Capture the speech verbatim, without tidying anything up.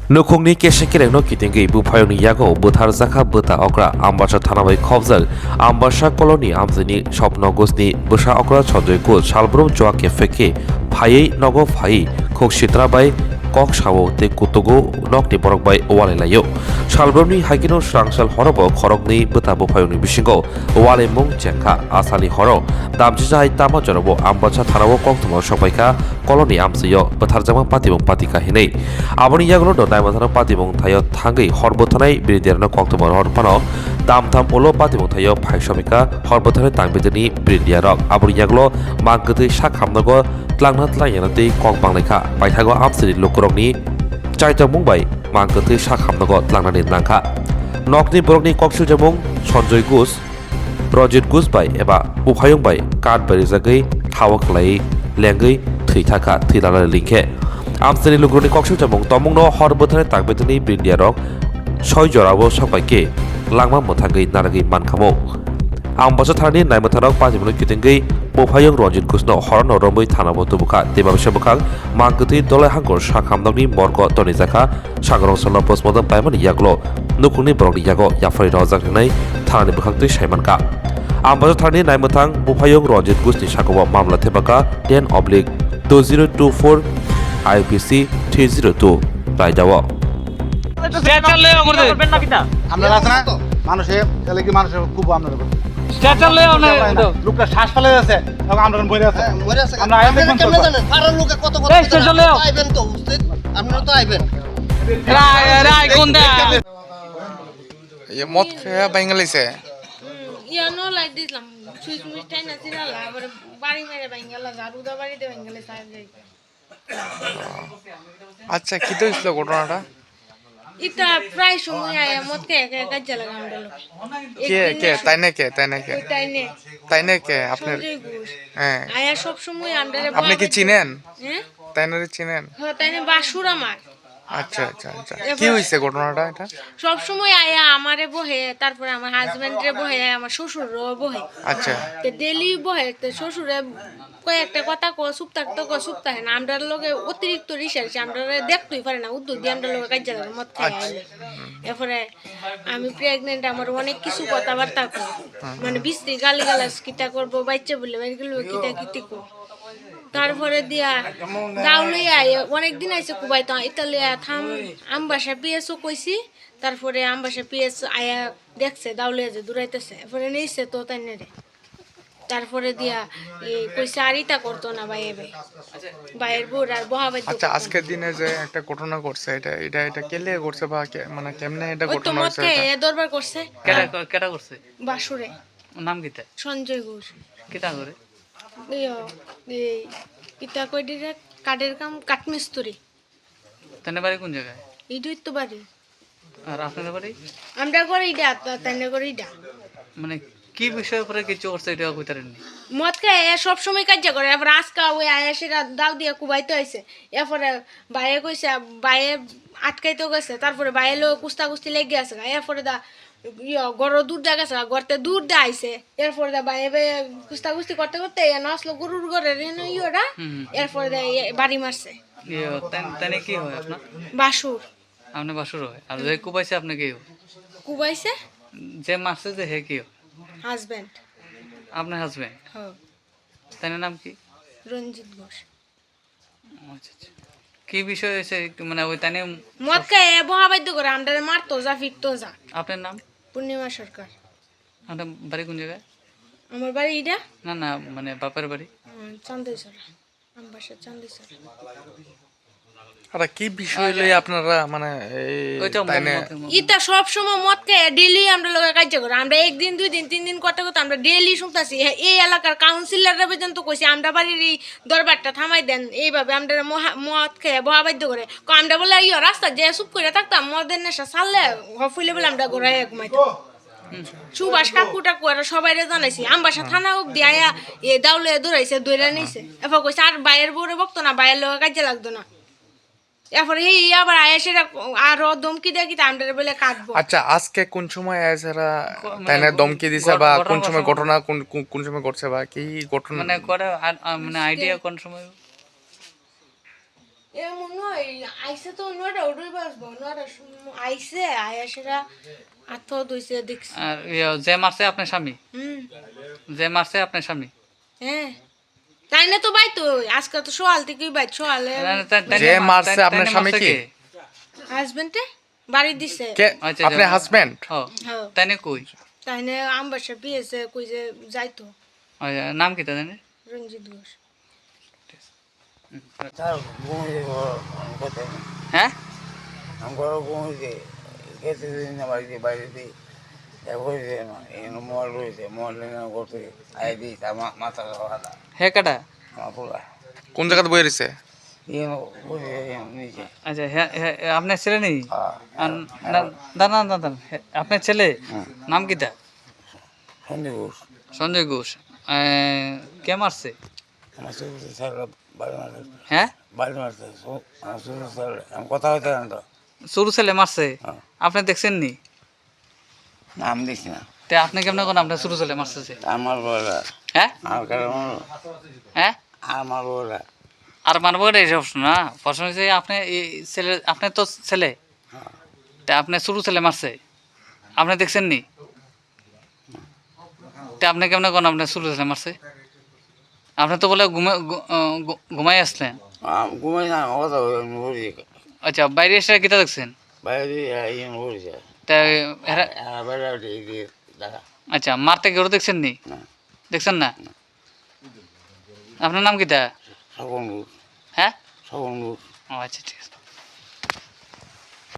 Nukhungni keseng kerengno kitingwi buphayungni yago bwtharjakha bwta okra Ambasa thana bai khobjak Ambasa koloni amchaini Sopno Gusni bwsa okra Sanjoy Gus salbrum chua kephek khe phaiwi nogo phaiwi khuk sitra bai kok sao tei kutugo nokni borok bai walai laio. Salbrumni haikeno swrang sal horobo khoroknwi bwta buphayungni bisingo walaimung chengkha. Asali horo damchisa hai tama jorabo Ambasa thanao kokthumno sokbaikha koloni amchaio bwtharjakma patimung patikha hinwi. Aboni yagulo do naima thano patimung thaio thangwi hor bwthanai biridiarno kokthumno hor phano damtham ulo patimung thaio phai somikha hor bwthanai tangbitini biridiarok. Aboni yagulo mang kwthwi sak hamnogo tlangna tlangyana tei kok banglaikha. Paithago amchaini lukurokni chaitokmung bai mang kwthwi sak hamnogo tlangnani nangkha. Nokni borokni kok swijamung Sanjoy Gus, Ranjit Gus bai eba buphayung bai kat bai rijagwi thawa kwlaiwi lengwi thwi thakha, thwi lala lingkhe. Amchaini lukurokni kok swijamung tomungno hor bwtharni tangbitini biridiarok soi jorao sokbai khe langma mwthangwi narwgwi mankhamung. Ambasa thanani naimwthanrok patimungno kitingwi buphayung Ranjit Gusno horono romwi thanao tubukha. Tei babisa bwkhak mang kwthwi Dolai Hangkor sak hamnokni morgo tonijakha. Sangrong salno postmortem paimani yagulo nukhungni borokni yago yapharwi rojak hinwi thanani bwkhaktwi saimankha. Ambasa thanani naimwthang buphayung Ranjit Gusni sakobo mamla thepakha ten oblique two zero two four I P C three zero two raidao. Stretcher লয়ে করতে। আপনারা আছে না? মানুষে, তাহলে কি মানুষের খুব আপনারা করতে? স্ট্রেচার লয়ে অনে। লোকটা শ্বাস ফেলে যাচ্ছে এবং আমরা বইরে আছে। হ্যাঁ, মরে আছে। আমরা আয়া দেখবেন তো। কেমনে জানেন? পাড়ার লোকে কত কথা এই বলে স্টেশন না? লয়ে। আইবেন তো, উস্তাদ। আপনারা তো আইবেন। রায়, রায় কোন দা? ये मौत है बंगाली से। ইয়ানো লাইট দিলাম। সুইচ মুইচ টাইনা ছিড়ালা, আবার বাড়ি মেরে ভাঙ্গালা, ঝাড়ুদা বাড়িতে ভাঙ্গালে সাহেব যাই। আচ্ছা, কিতা হইছিল ঘটনাটা? ইতা প্রায় সময় আয়া মদ খাইয়া খাইয়া কাজিয়া লাগে আমরার লগে। কে, একদিন কে? তাইনে কে? তাইনে কে? ওই তাইনে। তাইনে কে? আপনার? সঞ্জয় ঘোষ। হ্যাঁ। আয়া সব সময় আমরারে আপনি কি বহাবে। চিনেন? হ্যাঁ? তাইনারে চিনেন? হ্যাঁ, তাইনে বাসুর আমার। আচ্ছা, আচ্ছা, আচ্ছা। এবার কি হইছে ঘটনাটা এটা? সব সময় আয়া আমারে বহে, তারপরে আমার হাজবেন্ড রে বহে, আমার শ্বশুরও বহে। আচ্ছা। তো ডেইলি বহে, তো শ্বশুরে কয় একটা কথা কো, চুপ থাকতো কো, চুপ থাকে না। আমরার লগে অতিরিক্ত রিসার্চ, আমরারে দেখতেই পারে না, উদ্যোগ দিয়ে আমরার লগে কাজিয়া লাগে, মদ খাই আইলে। এরপরে আমি প্রেগনেন্ট, আমার অনেক কিছু কথাবার্তা কো, মানে বিশ্রী গালিগালাজ কিতা করবো, বাচ্চা বললে বাইরে গেলে কিতা কিতি কো। তারপরে দিয়া দাউলিয়া আইয়া অনেকদিন আইছে কুবাইতো, ইতালিয়া থাম আমবাসা পিএসও কইছি। তারপরে আমবাসা পিএস আয়া দেখছে দাউলিয়া যে দূরাইতেছে, এরপরে নিছে তো তাইনে রে। তারপরে দিয়া এই কইছে আর ইতা করতো না ভাই এবে। ভাইয়ের বউর আর বহাবাই আচ্ছা, আজকের দিনে যে একটা ঘটনা ঘটছে, এটা, এটা, এটা কে লিয়ে ঘটছে বা কে-, মানে কেমনে এটা ওই তো ঘটনা মদ হয়েছে খেয়ে এটা? এ দরবার করছে। কেটা, কেটা করছে? বাসুরে। নাম কিতা? সঞ্জয় ঘোষ। কিতা করে? ইয়ো, এই, ইতা কই দিরে কাঠের কাম, কাঠমিস্ত্রি। তানে বাড়ি কোন জায়গায়? ইডুই তো বাড়ি। আর আপনাদের বাড়ি? আমরা করি ইডা, তা-, তানে করি ইডা। মানে কি বিষয়ের উপরে কিছু করছে এটা কইতারেননি? মদ খায়, এ সব সময় কাজিয়া করে। এরপর আজকে ওই আয়া সেটা দাও দিয়ে কুবাইতে হয়েছে। এরপরে বাইরে কইছে, বাইরে আটকাইতে গেছে। তারপরে বাইরে লোক কুস্তা কুস্তি লেগে আছে। এরপরে দা ইয়ো, গরো দুধ দা গেছে, গরতে দুধ দা আইছে। এরপরে দা বাইরে বে কুস্তা কুস্তি করতে করতে এ নসলো গরুর ঘরে রে না ইয়োরা। হুম, হুম। এরপরে দা এ বাড়ি মারছে। ইয়ো, তাই, তাই কি হয় আপনার? বাসুর। আপনি বাসুর হয়। আর যে কুবাইছে আপনি কি হয়? কুবাইছে? যে মারছে যে হে কি হয়? হাজবেন্ড। আপনার হাজবেন্ড? হ্যাঁ। তাই নাম কি? রঞ্জিত ঘোষ। আচ্ছা, আচ্ছা। কি বিষয় হয়েছে? একটু মানে ওই তাই নিয়ে মদ খায়, এ বহা বাধ্য করে, আমরারে মারতো যা, ফিরতো যা। আপনার নাম? পূর্ণিমা সরকার। আপনার বাড়ি কোন জায়গায়? আমার বাড়ি ইডা? না, না, মানে বাপের বাড়ি? উম, চান্দেছড়া। আমার বাসা চান্দেছড়া। আরে কি বিষয় আচ্ছা। লই আপনারা মানে এই ওইটা তাই মদ, না? মদ, মদ। ইতা সব সময় মদ খায়, ডেইলি আমরা লগে কাজ করে। আমরা একদিন, দুই দিন, তিন দিন করতে করতে আমরা ডেইলি শুনতাছি। হ্যাঁ, এই এলাকার কাউন্সিলররা পর্যন্ত কইছে, "আমরা বাড়ির এই দরবারটা থামাই দেন।" এইভাবে আমরা মহা-, মদ খেয়ে বহা বাধ্য করে। ক-, আমরা বলে, "ইয়ো, রাস্তা যে চুপ করে থাকতাম, মদের নেশা ছাড়লে হফুইলে বলে আমরা ঘোরায় ঘুমাইতাম।" হুম। সুভাষ কাকু টাকু আর সবাইরে জানাইছি। আমবাসা থানা অব্দি আয়া, এ দাউলে দৌড়াইছে, দৌড়া নিছে। এরপর কইছে, "আর বাইয়ের বউরে বকতো না, বাইয়ের লগে কাজে লাগতো না।" এরপরে এই আবার আয়া সেটা আরো ধমকি দেয় কি, তা আমরা বলে কাটবো। আচ্ছা, আজকে কোন সময় আয়া সেটা ক-, মানে তাইনে ধমকি দিছে ঘট-, বা ঘটনা কোন সময় কোন সময়? ঘটনা কোন, কোন, কোন সময় ঘটছে বা কি ঘটনা? মানে করে আর, আ, মানে আজকে আইডিয়া কোন সময়? এ মনে হয় আইসে তো নয়টা উঠে বাজবো, নয়টার সময় আইসে, আয়া সেটা আত্ম দইছে দেখছি। আর ইয়ে, যে মারছে আপনার স্বামী? হুম। যে মারছে আপনার স্বামী? হ্যাঁ। তাই না তো ভাই তো, আজকে তো সকাল থেকেই ভাই, সকালে না, না, তাই, তাই যে না, মারছে তাই, তাই আপনার না স্বামী মারছে কি? কে? হাজবেন্ডে বাড়ি দিছে। কে? আচ্ছা, আপনার আচ্ছা। হাজবেন্ড? ও, হ্যাঁ। তাই না কই? তাই না আমার বাসা বিয়েছে, কই যে যাইতো। আচ্ছা, নাম কি তাই জানি? রঞ্জিত ঘোষ। তার ঘুম হয়েছে, ঘর করতে। হ্যাঁ? আমি ঘর ঘুম হয়েছে, খেতে দিই না বাড়িতে, বাইরে দিই। এ হয়েছে না, এই মোবাইল রয়েছে, মোবাইল নিয়ে করতে, আই দিই, তার মা-, মাথা খাওয়া না। হে কাটা? আমার পুরা। কোন জায়গাতে বই রয়েছে? এই হয়েছে, এই নিচে। আচ্ছা, হে, হে, হে, আপনার ছেলে নেই? হ্যাঁ। আর না, না, না, না, না, হে, আপনার ছেলে? হুম। নাম কিতা? সঞ্জয় ঘোষ। সঞ্জয় ঘোষ। এ, কে মারছে? আমার শ্বশুর ছেলে বাড়ি মারছে। হ্যাঁ? বাড়ি মারছে। শো-, আমার শ্বশুর ছেলে, আমি কথা হইতে জানি তো। ছোট ছেলে মারছে? হ্যাঁ। আপনি দেখছেন নি? না, আমি দেখছি না। তে আপনি কেমনে কোন আপনার ছোট ছেলে মারছে যে? আমার বড়। হ্যাঁ? আমার কারণ হ্যাঁ? আমার বড়। আর মারবো এটা এই প্রশ্ন না। প্রশ্ন হচ্ছে আপনি এই ছেলে, আপনার তো ছেলে। হ্যাঁ। তে আপনি ছোট ছেলে মারছে। আপনি দেখছেন নি? তে আপনি কেমনে কোন আপনার ছোট ছেলে মারছে? আপনি তো বলে ঘুমে-, ঘু-, আহ, ঘু-, ঘুমাই আসলেন। আ, ঘুমাই না, ও তো এমনি ঘুরি। আচ্ছা, বাইরে এসে কিতা দেখছেন? বাইরে, আ, ইয়ে ঘুরি যায়। তা এরা আ, বাইরে আর এই যে দেখা। আচ্ছা, মারতে কেউ দেখছেন নি? না। দেখছেন না? না। আপনার নাম কিতা? স্বপন ঘোষ। হ্যাঁ? স্বপন ঘোষ। ও আচ্ছা, ঠিক আছে।